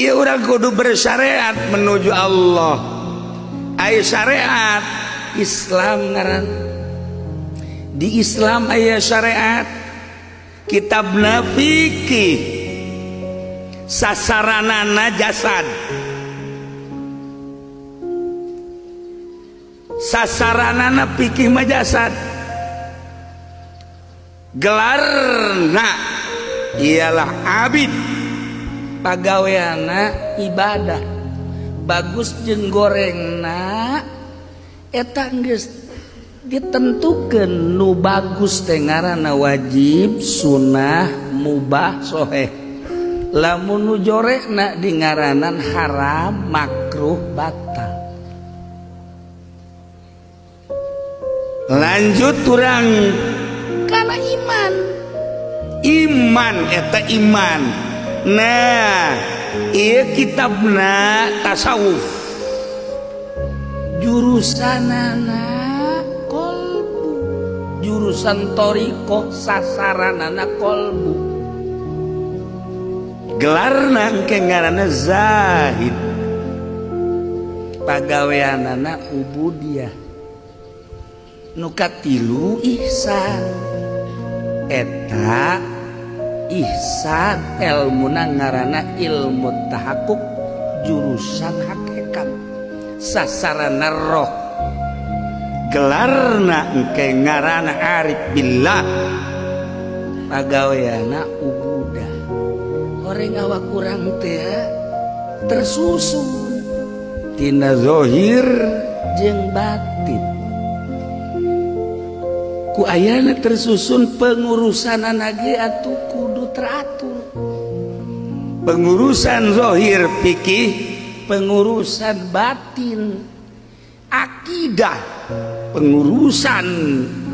Ieu urang kudu bersyariat menuju Allah. Aya syariat Islam ngaran. Di Islam aya syariat, kitabna fikih, sasaranana jasad, sasaranana fikih mah jasad. Gelarna ialah abid, pagaweana ibadah. Bagus jeung gorengna eta geus ditentukeun. Nu bagus teh ngaranna wajib, sunnah, mubah, soheh. Lamun nu jorekna dingaranan haram, makruh, batal. Lanjut urang kana iman. Iman eta iman. Nah, ieu kitabna tasawuf, jurusanana kolbu, jurusan thoriqoh, sasaranana kolbu. Gelarna engke ngaranna zahid, pagaweanana ubudiyah. Nu katilu ihsan. Eta ihsan elmuna ngaranna ilmu tahakkuk, jurusan hakikat, sasarana roh. Gelarna engke ngaranna arif billah, pagaweana ubudah. Orang awak kurang teh tersusun tina zohir jeung batin. Ku ayana tersusun, pengurusan ge atuh kudu teratur. Pengurusan zohir fikih, pengurusan batin akidah, pengurusan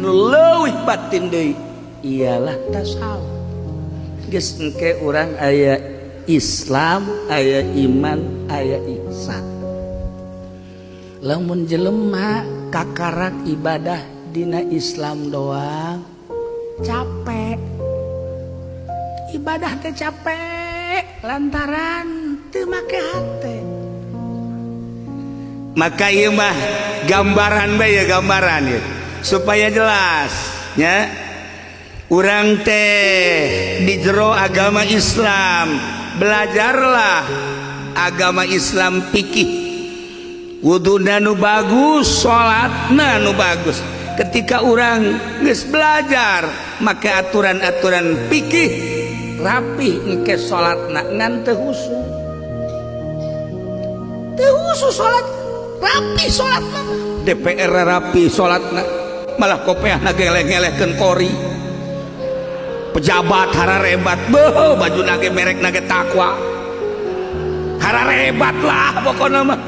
nu leuwih batin deui ialah tasawuf. Geus engke urang aya Islam, aya iman, aya ihsan. Lamun jelema kakarak ibadah dina Islam doang, capek. Ibadah teh capek lantaran teu make hate. Maka ieu mah gambaran bae ya, gambaran ya, supaya jelas nya. Urang teh di jero agama Islam, belajarlah agama Islam fikih, wuduna nu bagus, salatna nu bagus. Ketika urang geus belajar make aturan-aturan fikih, rapih engke salatna, ngan teu khusyuk. Teu khusyuk salat, rapi salatna. DPR rapi salatna, malah kopeahna geleng-gelehkeun kori. Pejabat hararebat, beuh, baju nage merek nage takwa, hararebat lah pokokna mah.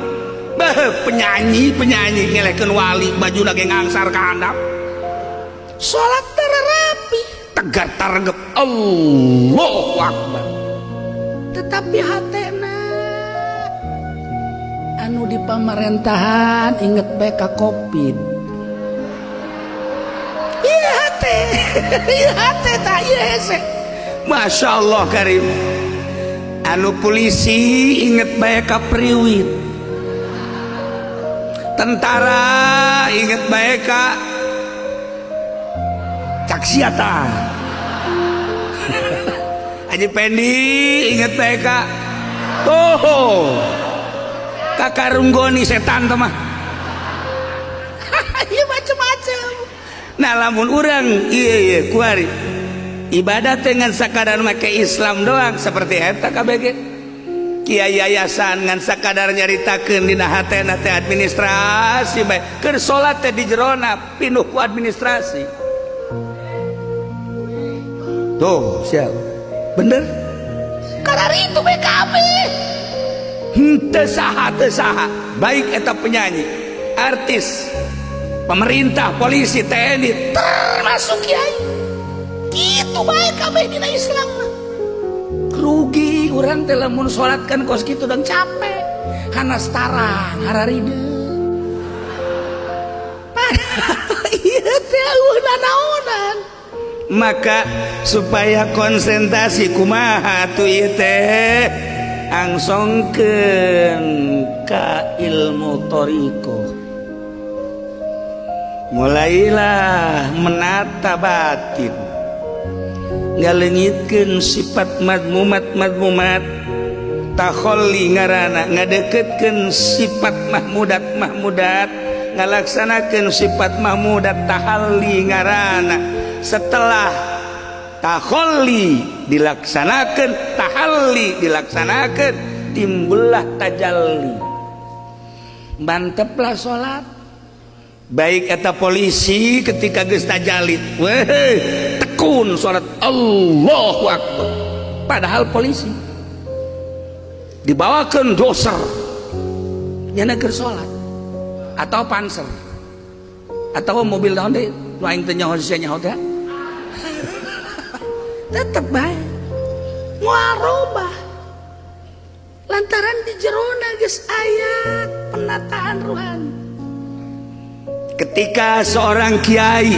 Beuh, penyanyi penyanyi ngelehkeun wali, baju nage ngangsar ka handap, salat rapi, tegar targep, Allahu Akbar, tetapi hatena. Anu di pamarentahan inget bae ka Covid. Iya hate, iya hate tak, iya hese. Masya Allah karim. Anu polisi inget bae ka priwit, tentara inget bae ka caksiata, Haji Pendi inget bae ka tuh kakarunggoni setan teh mah. Iya, macem-macem. Nah, lamun urang iya iya kuari ibadah dengan sakadar make Islam doang, seperti eta KBG kiai yayasan ngan sakadar nyaritakeun dina hatena teh administrasi bae, keur salat teh di jerona pinuh ku administrasi. Tuh siap bener karena itu BKB henteu saha, teu saha, baik eta penyanyi, artis, pemerintah, polisi, TNI, termasuk kiai, gitu baik kabeh dina Islam mah. Rugi urang teh lamun salat kan kos kitu dan capek, hanas tarang hararideung. Padahal ieu teh eueuh nanaonan. Maka supaya konsentrasi kumaha atuh ieu teh? Angsongkeun ka ilmu thoriqoh, mulailah menata batin, ngaleungitkeun sifat madmumat madmumat, takholli ngarana, ngadeketkeun sifat mahmudat mahmudat, ngalaksanakeun sifat mahmudat, tahalli ngarana. Setelah takholli dilaksanakan, tahalli dilaksanakan, timbullah tajalli, manteplah salat. Baik eta polisi, ketika geus tajalli, weh, tekun salat, Allahu Akbar. Padahal polisi dibawakan doser, nyana keur salat, atau panser atau mobil naon deui nu aing teu nyaho, sia nyaho teh, tetep bae moal robah lantaran di jerona geus aya penataan ruhani. Ketika seorang kiai,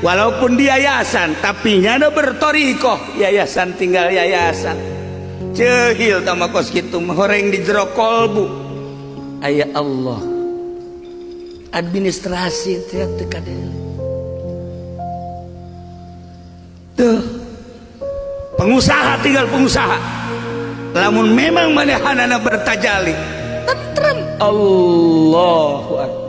walaupun di yayasan, tapi nyana bertorikoh, yayasan tinggal yayasan, cehil tama kos kitu. Horeng di jero kolbu aya Allah, administrasi teh teu kadele. Tuh, pengusaha tinggal pengusaha, lamun memang manehanana bertajali, tentrem, Allahu Akbar.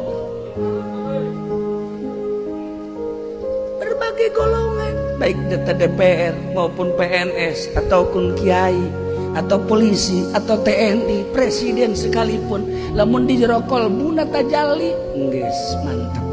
Berbagai golongan, baik data DPR maupun PNS ataupun kiai atau polisi atau TNI, presiden sekalipun, lamun di jero kolbuna tajalli, geus mantap.